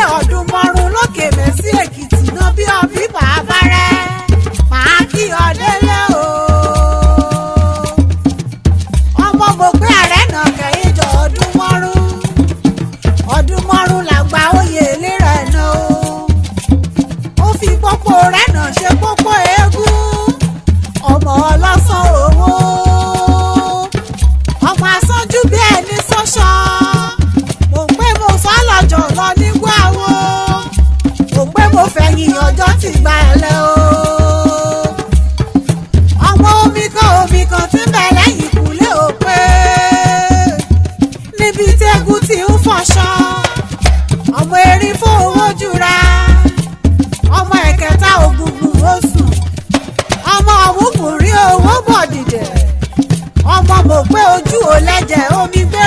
Ilé ọdún mọ́rún lókè mẹ́sì Èkìtì náà bí ọbí bàbá rẹ̀ màá kí ọ délé o. Ọmọ mo pé ààrẹ náà kẹ́yìn jọ ọdún mọ́rún. Ọdún mọ́rún làgbà oyè ìlera ẹ̀ náà o. Ó fi pópó rẹ̀ náà ṣe pópó eégún. Ọmọ ọlọ́sàn owó. Ọmọ asánjú bí ẹni sọ́ṣọ́. Mo pé mo sọ́ lọ́jọ́ lọ nígbà wo. Mo pé mo fẹ̀yìn ọjọ́ ti gba ẹ̀lẹ́ o. Ọmọ omi kan tí ń bẹ lẹ́yìn ìkúlé òpè. Níbi tẹ́gùn ti ń fọṣọ. Ọmọ erin fún owó jura. Ọmọ ẹ̀kẹta ògùngùn oṣù. Ọmọ òmùgùn rí owó bọ̀ dìdẹ̀. Ọmọ mò pé ojú ò lẹ́jẹ̀ omi gbé.